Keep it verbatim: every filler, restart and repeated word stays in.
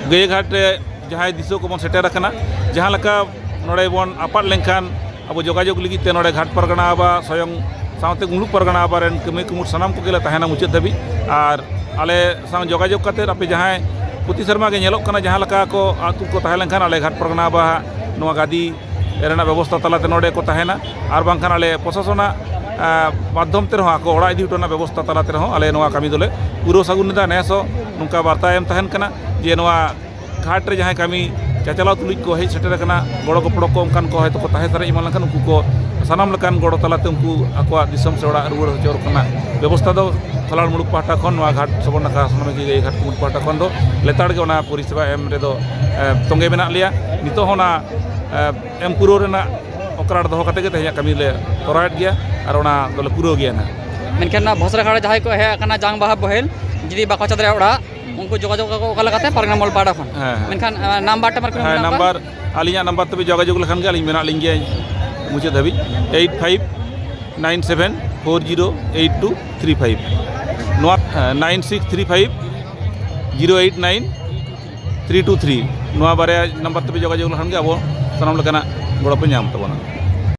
ᱜᱟᱹᱭᱟᱹ ᱜᱷᱟᱴ ᱨᱮ ᱡᱟᱦᱟᱸᱭ ᱫᱤᱥᱩᱣᱟᱹ ᱠᱚᱵᱚᱱ ᱥᱮᱴᱮᱨ ᱟᱠᱟᱱᱟ, ᱡᱟᱦᱟᱸ ᱞᱮᱠᱟ ᱱᱚᱰᱮ ᱵᱚᱱ ᱟᱯᱟᱫ ᱞᱮᱱᱠᱷᱟᱱ ᱟᱵᱚ ᱡᱳᱜᱟᱡᱳᱜᱽ ᱞᱟᱹᱜᱤᱫ ᱛᱮ ᱱᱚᱰᱮ ᱜᱷᱟᱴ ᱯᱟᱨᱜᱟᱱᱟ ᱵᱟ ᱥᱚᱭᱚᱝ ᱥᱟᱶᱛᱮ ᱢᱩᱞᱩᱠ ᱯᱟᱨᱜᱟᱱᱟ ᱵᱟ ᱨᱮᱱ ᱠᱟᱹᱢᱤ ᱠᱩᱢᱩᱴ ᱥᱟᱱᱟᱢ ᱠᱚᱜᱮ ᱞᱮ ᱛᱟᱦᱮᱱᱟ ᱢᱩᱪᱟᱹᱫ ᱫᱷᱟᱹᱵᱤᱡ᱾ ᱟᱨ ᱟᱞᱮ ᱥᱟᱶ ᱡᱳᱜᱟᱡᱳᱜᱽ ᱠᱟᱛᱮ ᱟᱯᱮ ᱡᱟᱦᱟᱸᱭ ᱯᱨᱚᱛᱤ ᱥᱮᱨᱢᱟ ᱜᱮ ᱧᱮᱞᱚᱜ ᱠᱟᱱᱟ, ᱡᱟᱦᱟᱸ ᱞᱮᱠᱟ ᱠᱚ ᱟᱹᱛᱩ ᱠᱚ ᱛᱟᱦᱮᱸ ᱞᱮᱱᱠᱷᱟᱱ ᱟᱞᱮ ᱜᱷᱟᱴ ᱯᱟᱨᱜᱟᱱᱟ ᱵᱟ ᱱᱚᱣᱟ ᱜᱟᱹᱫᱤ ᱨᱮᱱᱟᱜ ᱵᱮᱵᱚᱥᱛᱷᱟ ᱛᱟᱞᱟᱛᱮ ᱱᱚᱰᱮ ᱠᱚ ᱛᱟᱦᱮᱱᱟ, ᱟᱨ ᱵᱟᱝᱠᱷᱟᱱ ᱟᱞᱮ ᱯᱨᱚᱥᱟᱥᱚᱱᱟᱜ, ᱟ, ᱢᱟᱫᱽᱫᱷᱚᱢ ᱛᱮ ᱨᱮᱦᱚᱸ ᱟᱠᱚ ᱚᱲᱟᱜ ᱤᱫᱤ ᱦᱚᱴᱚ ᱨᱮᱱᱟᱜ ᱵᱮᱵᱚᱥᱛᱷᱟ ᱛᱟᱞᱟ ᱛᱮ ᱨᱮᱦᱚᱸ ᱟᱞᱮ ᱱᱚᱣᱟ ᱠᱟᱹᱢᱤ ᱫᱚᱞᱮ ᱯᱩᱨᱟᱹᱣ ᱥᱟᱹᱜᱩᱱ ᱮᱫᱟ᱾ ᱱᱮᱥ ᱦᱚᱸ ᱱᱚᱝᱠᱟ ᱵᱟᱨᱛᱟ ᱮᱢ ᱛᱟᱦᱮᱱ ᱠᱟᱱᱟ ᱡᱮ ᱱᱚᱣᱟ ᱜᱷᱟᱴ ᱨᱮ ᱡᱟᱦᱟᱸᱭ ᱠᱟᱹᱢᱤ ᱪᱟᱪᱟᱞᱟᱣ ᱛᱩᱞᱩᱡ ᱠᱚ ᱦᱮᱡ ᱥᱮᱴᱮᱨ ᱟᱠᱟᱱᱟ, ᱜᱚᱲᱚ ᱜᱚᱯᱚᱲᱚ ᱠᱚ ᱚᱱᱠᱟᱱ ᱠᱚ ᱦᱚᱭᱛᱳ ᱠᱚ ᱛᱟᱦᱮᱸ ᱥᱟᱨᱮᱡ ᱮᱢᱟᱱ ᱞᱮᱱᱠᱷᱟᱱ ᱩᱱᱠᱩ ᱠᱚ ᱥᱟᱱᱟᱢ ᱞᱮᱠᱟᱱ ᱜᱚᱲᱚ ᱛᱟᱞᱟᱛᱮ ᱩᱱᱠᱩ ᱟᱠᱚᱣᱟᱜ ᱫᱤᱥᱚᱢ ᱥᱮ ᱚᱲᱟᱜ ᱨᱩᱣᱟᱹᱲ ᱦᱚᱪᱚ ᱨᱮᱱᱟᱜ ᱵᱮᱵᱚᱥᱛᱷᱟ ᱫᱚ ᱠᱷᱚᱞᱟᱲ ᱢᱩᱞᱩᱠ ᱯᱟᱦᱴᱟ ᱠᱷᱚᱱ, ᱱᱚᱣᱟ ᱜᱷᱟᱴ ᱥᱚᱵᱚᱨᱱᱟᱠᱷᱟ ᱥᱟᱱᱟᱢ ᱜᱟᱹᱭ ᱜᱷᱟᱴ ᱠᱩᱢᱩᱴ ᱯᱟᱦᱴᱟ ᱠᱷᱚᱱ ᱫᱚ ᱞᱮᱛᱟᱲ ᱜᱮ ᱚᱱᱟ ᱯᱚᱨᱤᱥᱮᱵᱟ ᱮᱢ ᱨᱮᱫᱚ, ᱮ, ᱛᱚᱸᱜᱮ ᱢᱮᱱᱟᱜ ᱞᱮᱭᱟ᱾ ᱱᱤᱛᱚᱜ ᱦᱚᱸ ᱚᱱᱟ, ᱮ, ᱮᱢ ᱯᱩᱨᱟᱹᱣ ᱨᱮᱱᱟᱜ ᱚᱠᱨᱟᱲ ᱫᱚᱦᱚ ᱠᱟᱛᱮ ᱜᱮ ᱛᱮᱦᱮᱧᱟᱜ ᱠᱟᱹᱢᱤ ᱞᱮ ᱛᱚᱨᱟᱣᱮᱫ ᱜᱮᱭᱟ ᱟᱨ ᱚᱱᱟ ᱫᱚᱞᱮ ᱯᱩᱨᱟᱹᱣ ᱜᱮᱭᱟ ᱱᱟᱦᱟᱜ᱾ ᱢᱮᱱᱠᱷᱟᱱ ᱱᱚᱣᱟ ᱵᱷᱚᱥᱨᱟ ᱜᱷᱟᱴ ᱨᱮ ᱡᱟᱦᱟᱸᱭ ᱠᱚ ᱦᱮᱡ ᱟᱠᱟᱱᱟ ᱡᱟᱝ ᱵᱟᱦᱟ ᱵᱚᱦᱮᱞ, ᱡᱩᱫᱤ ᱵᱟᱠᱚ ᱪᱟᱞᱟᱣ ᱫᱟᱲᱮᱭᱟᱜᱼᱟ ᱚᱲᱟᱜ, ᱩᱱᱠᱩ ᱡᱳᱜᱟᱡᱳᱜᱽ ᱟᱠᱚ ᱚᱠᱟ ᱞᱮᱠᱟᱛᱮ ᱯᱟᱨᱜᱟᱱᱟ ᱢᱚᱞ ᱯᱟᱦᱴᱟ ᱠᱷᱚᱱ? ᱦᱮᱸ, ᱦᱮᱸ᱾ ᱢᱮᱱᱠᱷᱟᱱ, ᱟᱸ, ᱱᱟᱢᱵᱟᱨ ᱴᱟᱢᱵᱟᱨ ᱠᱚ ᱦᱮᱸ, ᱢᱮᱱᱟᱜ ᱠᱚᱣᱟ? ᱱᱟᱢᱵᱟᱨ, ᱟᱹᱞᱤᱧᱟᱜ ᱱᱟᱢᱵᱟᱨ ᱛᱮᱯᱮ ᱡᱳᱜᱟᱡᱳᱜᱽ ᱞᱮᱠᱷᱟᱱ ᱜᱮ ᱟᱹᱞᱤᱧ ᱢᱮᱱᱟᱜ ᱞᱤᱧ ᱜᱮᱭᱟ ᱢᱩᱪᱟᱹᱫ ᱫᱷᱟᱹᱵᱤᱡ᱾ Eight five nine seven four zero eight two three five. ᱱᱚᱣᱟ, ᱦᱮᱸ, nine six three five zero eight nine three two three, ᱱᱚᱣᱟ ᱵᱟᱨᱭᱟ ᱱᱟᱢᱵᱟᱨ ᱛᱮᱯᱮ ᱡᱳᱜᱟᱡᱳᱜᱽ ᱞᱮᱠᱷᱟᱱ ᱜᱮ ᱟᱵᱚ ᱥᱟᱱᱟᱢ ᱞᱮᱠᱟᱱᱟᱜ ᱜᱚᱲᱚ ᱯᱮ ᱧᱟᱢ ᱛᱟᱵᱚᱱᱟ᱾